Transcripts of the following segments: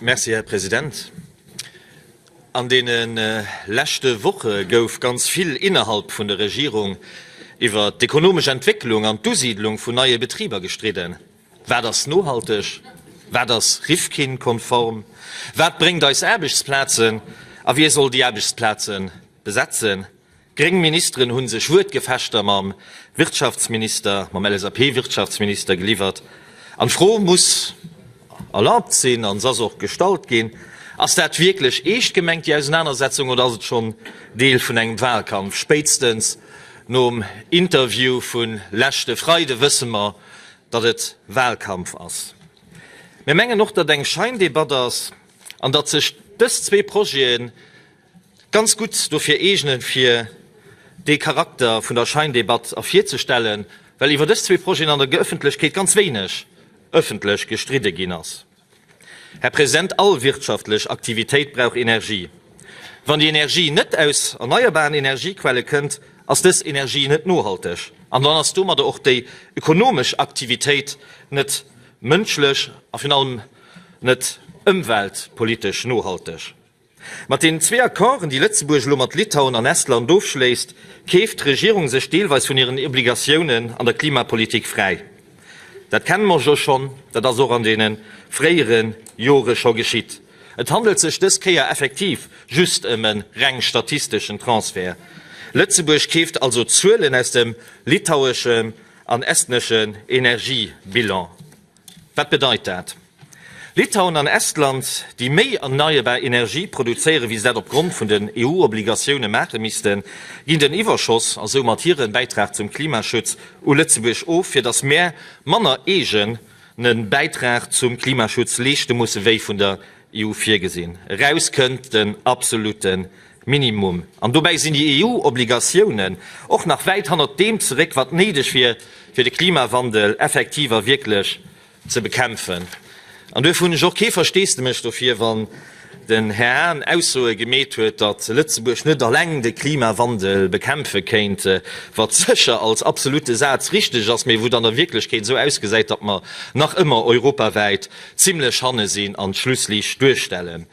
Merci, Här President. An deene leschte Woche gouf ganz vill innerhalb vun der Regierung iwwer d'ekonomesch Entwécklung an d'Usiidlung vun neie Betriber gestridden. Wat ass nohalteg? Wat ass Rifkin-konform? Wat bréngt eis Aarbechtsplazen a wie soll déi Aarbechtsplaze besetzen? Gréng Ministeren hu sech Wuertgefechter mam Wirtschaftsminister, mam LSAP-Wirtschaftsminister geliwwert. An d'Fro muss erlaabt sinn, an s'ass och gestallt ginn, Ass dat wierklech eescht gemengt, déi Ausenanersetzung, oder ass et schonn Deel vun engem Wahlkampf? Spéitstens nom Interview vu leschte Freide wësse mer, datt et Wahlkampf ass. Mir mengen och, datt eng Scheindebatt ass an datt sech dës zwee Projete ganz gutt dofir eegnen, fir dee Charakter vun der Scheindebatt ervirzestellen, well iwwer dës zwee Projeten an der Ëffentlechkeet ganz wéineg ëffentlech gestridde ginn ass. Här President, all wirtschaftlech Aktivitéit brauch Energie. Wann déi Energie net aus erneierbaren Energiequelle kënnt, ass dës Energie net nohalteg an dann ass domadder och déi ökonomesch Aktivitéit net mënschlech a virun allem net ëmweltpolitesch nohalteg. Mat deenen zwee Accorden, déi Lëtzebuerg elo mat Litauen an Estland ofschléisst, keeft d'Regierung sech deelweis vun hiren Obligatiounen an der Klimapolitik fräi. Dat kenne mer jo schonn, dat ass och an deene fréiere Jore scho geschitt. Et handelt sech dës Kéier effektiv just ëm e reng statisteschen Transfert. Lëtzebuerg keeft also Zuelen aus dem litaueschen an estneschen Energiebilan. Wat bedeit dat? Litauen an Estland, déi méi erneierbar Energie produzéieren, wéi se dat opgrond vun den EU-Obligatioune maache missten, ginn den Iwwerschoss, a soumat hire Bäitrag zum Klimaschutz, u Lëtzebuerg of, fir datt mär manner eegene Bäitrag zum Klimaschutz leeschte musse wéi vun der EU virgesinn. Eraus kënnt den absolute Minimum. An dobäi sinn déi EU-Obligatiounen och nach wäit hannert deem zeréck, wat néideg wier, fir de Klimawandel effektiv a wierklech ze bekämpfen. An duerfir hunn ech och kee Versteesdemech dofir, wann den Här Hahn Aussoe gemeet huet, datt Lëtzebuerg net alleng de Klimawandel bekämpfe kéint, wat sécher als absolute Saz richteg ass, mee wou et an der Wierklechkeet esou ausgesäit, datt mer nach ëmmer europawäit zimlech hanne sinn an d'Schlussliicht duerstellen.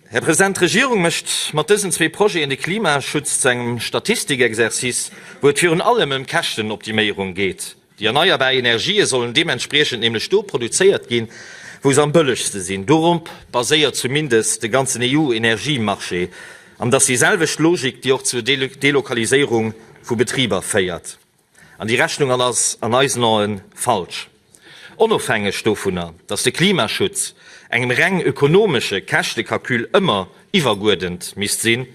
Här President, d'Regierung mécht mat dësen zwee Projeten de Klimaschutz zu engem Statistikexercice, wou et virun allem ëm Käschtenoptiméierung geet. Déi erneierbar Energië sollen deementspriechend nämlech do produzéiert ginn, wou se am bëllegste sinn. Dorop baséiert zumindest de ganzen EU-Energiemarché. An et ass déi selwecht Logik, déi och zur Delokaliséierung vu Betriber féiert. An déi Rechnung an ass an eisen Aen falsch. Onofhängeg dovunner, datt de Klimaschutz engem reng ökonomesche Käschtecalcul ëmmer iwwerguerdent misst sinn,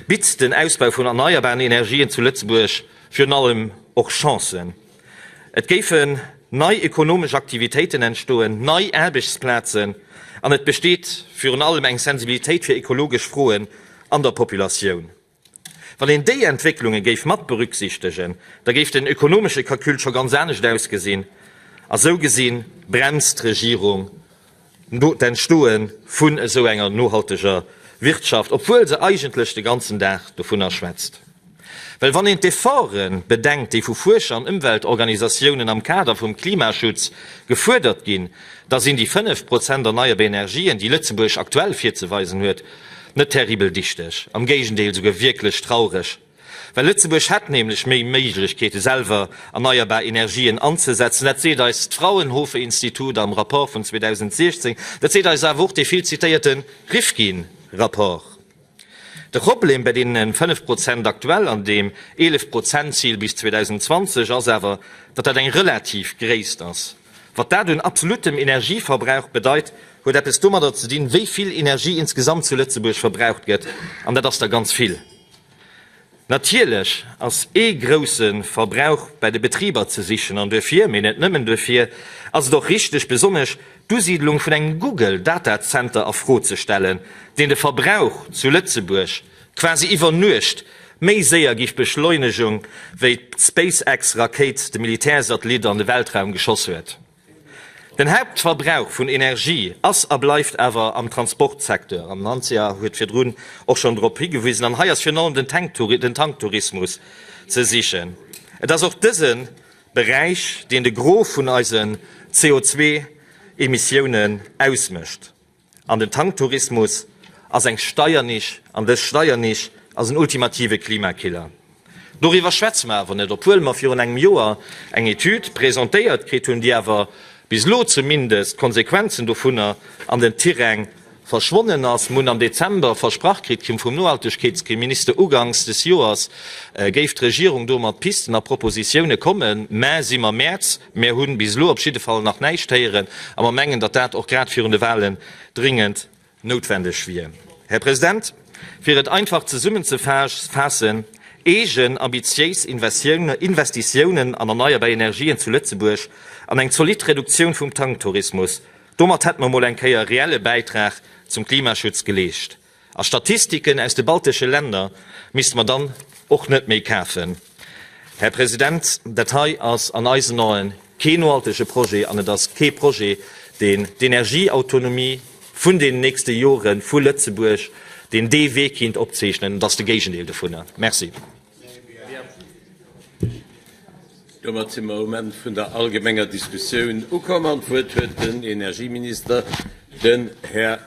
bitt den Ausbau vun erneierbaren Energien zu Lëtzebuerg virun allem och Chancen. Et géifen nei ökonomesch Aktivitéiten entstoen, nei Aarbechtsplazen an et besteet virun allem eng Sensibilitéit fir ekologesch Froen an der Populatioun. Wann een déi Entwécklunge géif mat berücksichtegen, da géif den ökonomesche Calcul scho ganz anescht ausgesinn. A sou gesi bremst d'Regierung d'Entstoe vun esou enger nohalteger Wirtschaft, obwuel se eigentlech de ganzen Dag dovunner schwätzt. Well wann een d'Efforte bedenkt, déi vu Fuerscher an Ëmweltorganisatiounen am Kader vum Klimaschutz gefuerdert ginn, da sinn déi 5 Prozent erneierbar Energien, déi Lëtzebuerg aktuell virzeweisen huet, Net terribel dichteg, am Géigendeel souguer wierklech traureg, well Lëtzebuerg hätt nämlech méi Méiglechkeete selwer erneierbar Energien anzesetzen. Dat seet eis d'Frauenhofer-Institut am Rapport vun 2016, dat seet eis awer och dee vill zitéierte Rifkin-Rapport. De Problem bei deene 5 Prozent aktuell an deem 11 Prozent-Zil bis 2020 ass awer, datt dat eng relativ Gréisst ass. Wat dat un absolutem Energieverbrauch bedeit, huet eppes domadder ze dinn, wéi vill Energie insgesamt zu Lëtzebuerg verbraucht gëtt, an dat ass der ganz vill. Natierlech ass ee grousse Verbrauch bei de Betriber ze sichen, an duerfir, mee net nëmmen duerfir, ass et och richteg, besonnesch d'Usiidlung vun engem Google-Datacenter a Fro ze stellen, deen de Verbrauch zu Lëtzebuerg quasi iwwer Nuecht méi séier géif beschleunegung, wéi d'SpaceX-Rakéit de Militärsatellit an de Weltraum geschoss huet. Den Hauptverbrauch vun Energie ass a bleift awer am Transportsecteur, an d'Nanzia huet virdrun och schonn drop higewisen, an hei ass virun allem den Tanktourismus ze sichen. Et ass och dëse Beräich, deen de Gros vun eisen CO2-Emissiounen ausmécht. An den Tanktourismus ass eng Steiernisch, an dës Steiernisch ass en ultimative Klimakiller. Doriwwer schwätze mer awer net, obwuel mer virun engem Joer eng Etüd presentéiert kritt hunn, déi awer bis elo zumindest d'Konsequenzen dovunner an den Tiräng verschwonnen ass. Mer hunn am Dezember versprach kritt vum Nohaltegkeetsminister, uganks des Joers géif d'Regierung do mat Pisten a Propositioune kommen. Mä si mer Mäerz, mär hu bis elo op jidde Fall nach näischt héieren a mer mengen, datt dat och grad virun de Wahlen dringend noutwendeg wier. Här President, fir et einfach zesummenzefaassen, Eegen ambitiéis Investitiounen an erneierbar Energien zu Lëtzebuerg an eng zolidd Reduktioun vum Tanktourismus, domat hätte mer mol eng Kéier e reelle Bäitrag zum Klimaschutz geleescht. A Statistiken aus de baltesche Länner misste mer dann och net méi kafen. Här President, dat hei ass an eisen Aen keen nohaltege Projet an et ass kee Projet, deen d'Energieautonomie vun den nächste Jore vu Lëtzebuerg, deen dee Wee kinnt opzeechnen. Et ass de Géigendeel dovunner. Merci. Domat si mer um Enn vun der allgemenger Diskussioun ukomm an d'Wuert huet den Energieminister, den Här.